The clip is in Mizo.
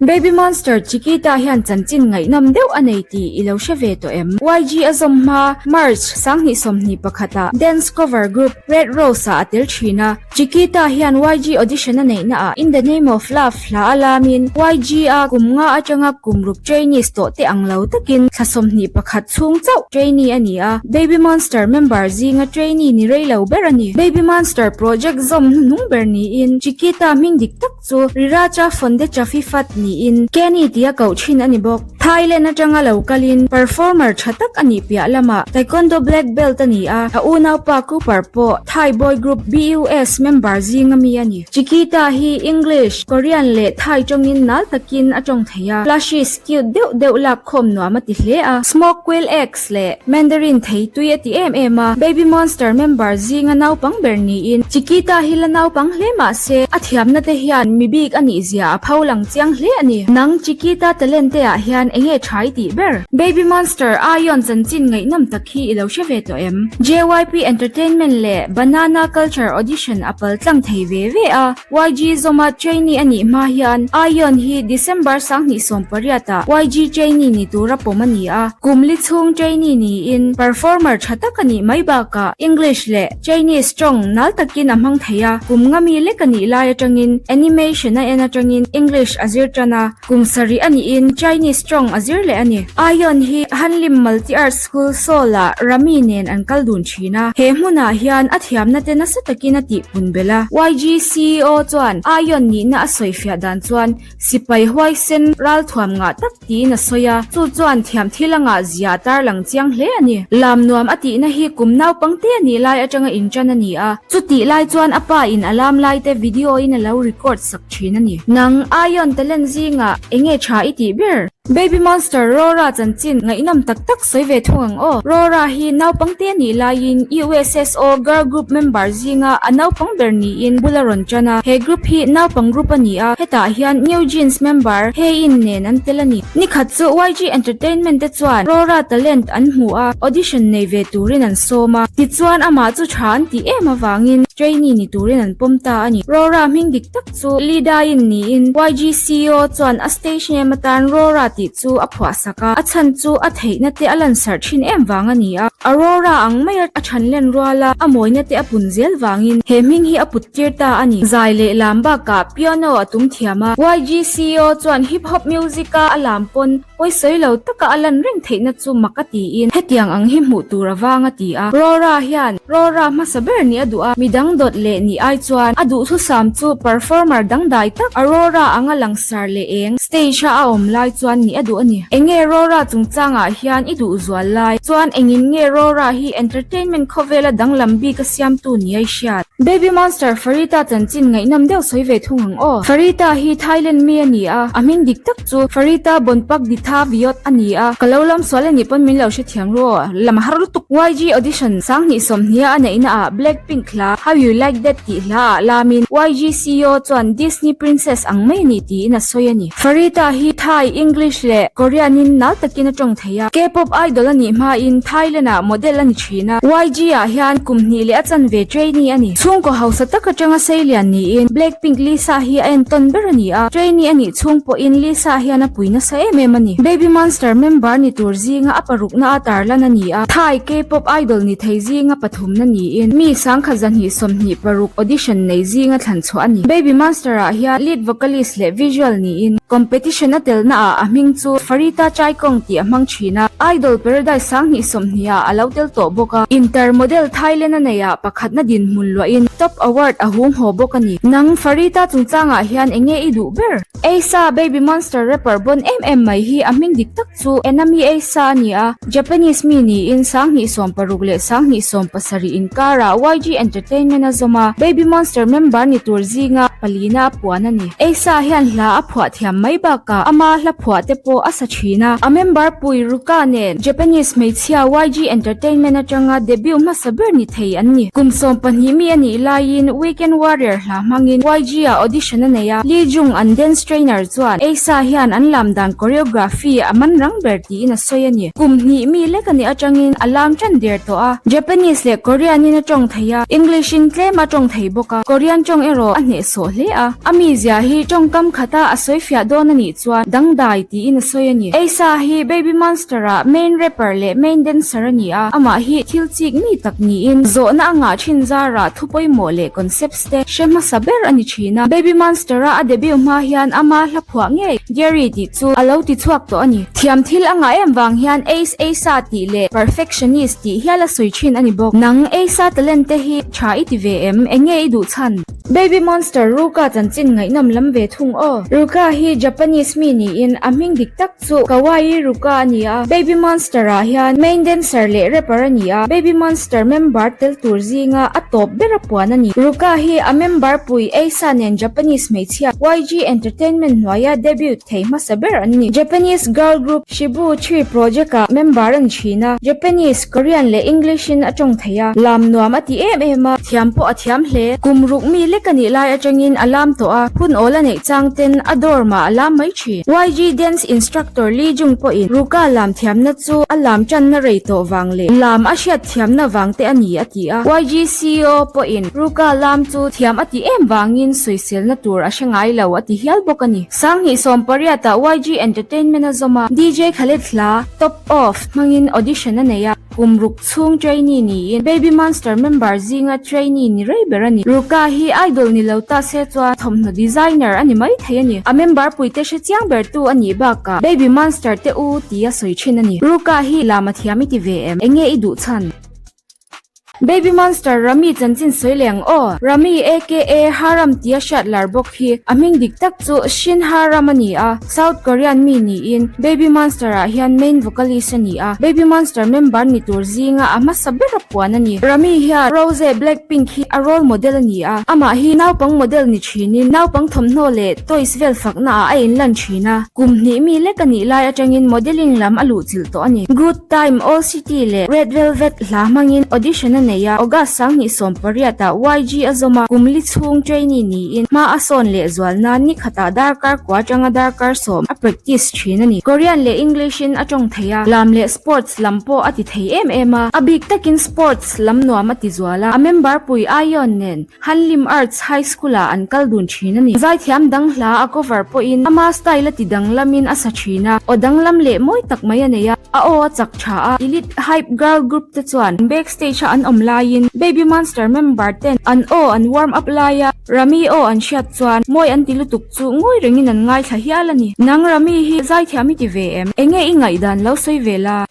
Baby Monster Chiquita hian chanchin ngaihnawm deuh a nei tih i lo hre ve tawh em? YG a zawm hma March 2021 ah dance cover group Red Rose ah a tel thin a. Chiquita hian YG audition a neihna ah In the Name of Love hla a lamin YG a kum nga atanga kum ruk trainees tawh te ang lo takin thla 21 chhung chauh trainee a ni a. Baby Monster member zinga trainee ni rei lo ber a ni. Baby Monster project zawm hnuhnung ber niin Chiquita hming dik tak chu Riracha Fonde Chafifat niin Kenny tia koh thin a ni bawk. Thailand atanga lo kalin performer tha tak a nih piah lamah Taekwondo black belt a ni a, a unaupa Cooper pawh Thai boy group BUS member zinga mi a ni. Chiquita hi English, Korean leh Thai tawngin nal takin a tawng thei a, plushies cute deuh deuh lak khawm nuam a ti hle a, smoke quail eggs leh Mandarin thei tui a ti em em a, Baby Monster member zinga naupang ber niin Chiquita hi la naupang hle mah se a thiamna te hian mi bik a nih zia a pho lang chiang hle a ni. Nang Chiquita talent te ah hian enge tha i tih ber? Baby Monster Ion chanchin ngaihnawm tak hi i lo hre ve tawh em? JYP Entertainment leh Banana Culture Audition a pal tlang thei ve ve a. YG zawma trainee a nih hma hian Ion hi December 2018 ah YG trainee ni tura pawm a ni a. Kum li chhung trainee niin performer tha tak a nih mai bakah English leh Chinese tawng nal takin a hmang thei a. Kum nga mi lek a nih lai atangin animation a en atangin English a zir tan a. Kum sarih a nihin Chinese tawng a zir leh a ni. Ion hi Hanlim Multi Arts School Seoul ah Rami nen an kal dun thin a. He hmunah hian a thiamna te nasa takin a tihpun belh a. YG CEO chuan Ion nihna a sawifiah dan chuan sipai huaisen ralthuam ngah tak tiin a sawi a, chu chuan thiam thil a ngah zia a tarlang chiang hle a ni. Lam nuam a tihna hi kum naupang te a nih lai atanga intan a ni a, chutih lai chuan a pa in a lam lai te video in a lo record sak thin a ni. Nang Ion talent zingah enge tha i tih ber? Baby Monster Rora chanchin ngaihnawm tak tak sawi ve thung ang aw. Rora hi naupang te nih laiin USSO girl group member zinga a naupang ber niin bul a rawn tan a. He group hi naupang group a ni a, hetah hian New Jeans member Hae-in nen an tel a ni. Nikhat chu YG Entertainment te chuan Rora talent an hmu a, audition nei ve turin an sawm a. Tichuan amah chu tha an tih em avangin trainee ni turin an pawm ta a ni. Rora hming dik tak Chu Lee Dain niin YG CEO chuan a stage name atan Rora tih chu a phuah sak a, a chhan chu a theihna te a lansarh thin em vang a ni a, Aurora ang maia a than len ruala a mawina te a pun zel vangin he hming hi a put tir ta a ni. Zai leh lam bakah piano a tum thiam a, YG CEO chuan hip hop music a a lam pawn Pawisawi lo taka a lan reng theihna chu mak a tiin hetiang ang hi hmuh tur a vang a ti a. Rora hian Rora hmasa ber nih a duh a, midang dawt leh nih ai chuan a duhthusam chu performer dangdai tak Aurora anga langsar leh eng stage a a awm lai chuan nih a duh a ni. Enge Rora chungchangah hian i duh zual lai chuan engin nge Rora hi entertainment khawvela danglam bik a siamtu ni a i hriat? Baby Monster Farita chanchin ngaihnawm deuh sawi ve thung ang aw. Farita hi Thailand mi a ni a, a hming dik tak Chu Farita Bonpak Ditha Viot a ni a, ka lo lam sual a nih pawn min lo hrethiam ru aw, lam har lutuk. YG audition 20 sawmhnia a neihna ah Blackpink hla How You Like That tih hla ah lamin YG CEO chuan Disney princess ang mai a ni tiin a sawi a ni. Farita hi Thai, English leh Korean in nal takin a tawng thei a, K-pop idol a nih hmain Thailand ah model a ni thin a, YG ah hian kum hnih leh a chanve trainee a ni. Chhungkaw hausa tak atanga seilian niin Blackpink Lisa hi a entawn ber a ni a, trainee a nih Chhung pawhin Lisa hian a pui nasa em em a ni. Baby Monster member ni tur zinga a parukna a tarlan a ni a, Thai K-pop idol ni thei zinga pathumna niin mi 1226 audition nei zinga thlan chhuah a ni. Baby Monster ah hian lead vocalist leh visual niin competition a telna ah a hming chu Farita Chaikong tih a hmang thin a, Idol Paradise 2020 ah a lo tel tawh bawk a. Inter model Thailand a neih ah pakhatna dinhmun luahin Top Award a hung haw bawk a ni. Nang Farita chungchangah hian enge i duh ber? Eisa Baby Monster rapper bon em em mai hi a hming dik tak chu Enami Eisa a ni a, Japanese mi niin 2016 leh 2017 inkarah YG Entertainment a zawm a, Baby Monster member ni tur zinga palina a puan a ni. Eisa hian hla a phuah thiam mai bakah ama hla phuah te pawh a sa thin a, a member pui Ruka nen Japanese hmeichhia YG Entertainment atanga debut hmasa ber ni thei an ni. Kum 12 mi a nih laiin Weekend Warrior hla hmangin YG-ah audition a nei a, Lee Jung an dance. Dance trainer chuan Asa hian an lam dan choreography a man rang ber tiin a sawi a ni. Kum hnih mi lek a nih atangin a lam tan der tawh a. Japanese leh Korean in a tawng thei a, English in tlem a tawng thei bawk a, Korean tawng erawh a hnehsawh hle a. A mizia hi tawngkam khata a sawi fiah dawn a nih chuan dangdai tiin a sawi a ni. Asa hi Baby Monster ah main rapper leh main dancer a ni a, amah hi thil chik mi tak niin zawhna a ngah thin zarah thu pawimawh leh concepts te hre hmasa ber a ni thin a. Baby Monster-a a debut hma hian ama hla phuah ngei Gary tih chu a lo ti chhuak tawh a ni. Thiam thil a ngah em vang hian Ace Asa tih leh Perfectionist tih hial a sawi thin a ni bawk. Nang Asa talent te hi tha i ti ve em? Enge i duh chhan? Baby Monster Ruka chanchin ngaihnawm lam ve thung aw. Ruka hi Japanese mi niin a hming dik tak chu Kawaii Ruka a ni a. Baby Monster ah hian main dancer leh rapper a ni a, Baby Monster member tel tur zinga a tawp ber a puan a ni. Ruka hi a member pui Eisa nen Japanese hmeichhia YG Entertainment hnuaia debut thei hmasa ber an ni. Japanese girl group Shibu Three Project ah member a ni thin a, Japanese, Korean leh English in a tawng thei a, lam nuam a ti em em a, thiam pawh a thiam hle. Kum ruk mi lek a nih lai atangin a lam tawh a, hun awl a neih chang ten a dorm ah a lam mai thin. YG Dance Instructor Lee Jung pawhin Ruka lam thiamna chu a lam tanna rei tawh vang leh lam a hriat thiamna vang te a ni a ti a. YG CEO pawhin Ruka lam chu thiam a ti em vangin sawiselna tur a hre ngai lo a ti hial bawk a ni. Sanghnih sawmpariat ah YG Entertainment a zawm a, DJ Khaled hla Top Off hmangin audition a nei a. Kum ruk chhung trainee niin Baby Monster member zinga trainee ni rei ber a ni. Ruka hi idol ni lo ta se chuan thawmhnaw designer a ni mai thei a ni. A member puite hre chiang ber tu a nih bakah Baby Monster te u tia sawi thin a ni. Ruka hi lam a thiam i ti ve em? Enge i duh chhan? Baby Monster Rami chanchin sawi leh ang aw. Rami aka Haram tia hriat lar bawk hi a hming dik tak chu Shin Haram a ni a. South Korean mi niin Baby Monster ah hian main vocalist a ni a, Baby Monster member ni tur zinga a hmasa ber a puan a ni. Rami hian Rose Blackpink hi a role model a ni a, amah hi naupang model ni thinin naupang thawmhnaw leh toys vel fakna ah a inlan thin a, kum hnih mi lek a nih lai atangin modelling lam a luhchilh tawh a ni. Good Time, All City leh Red Velvet hla hmangin audition a nei a, August 2018 ah YG a zawm a, kum li chhung trainee niin hma a sawn leh zual nan ni khatah darkar kua atanga darkar sawm a practice thin a ni. Korean leh English in a tawng thei a, lam leh sports lam pawh a ti thei em em a, a bik takin sports lam nuam a ti zual a, a member pui Ayeon nen Hanlim Arts High School ah an kal dun thin a ni. Zaithiam dang hla a cover pawhin ama style a ti danglamin a sa thin a, aw danglam leh mawi tak mai a nei a, a aw a chak tha a, Elite Hype Girl Group te chuan backstage a an awm laiin Baby Monster member ten an aw an warm up laia Rami aw an hriat chuan mawi an ti lutuk chu ngawi rengin an ngaithla hial a ni. Nang Rami hi zaithiam i ti ve em? Enge i ngaihdan lo sawi ve la?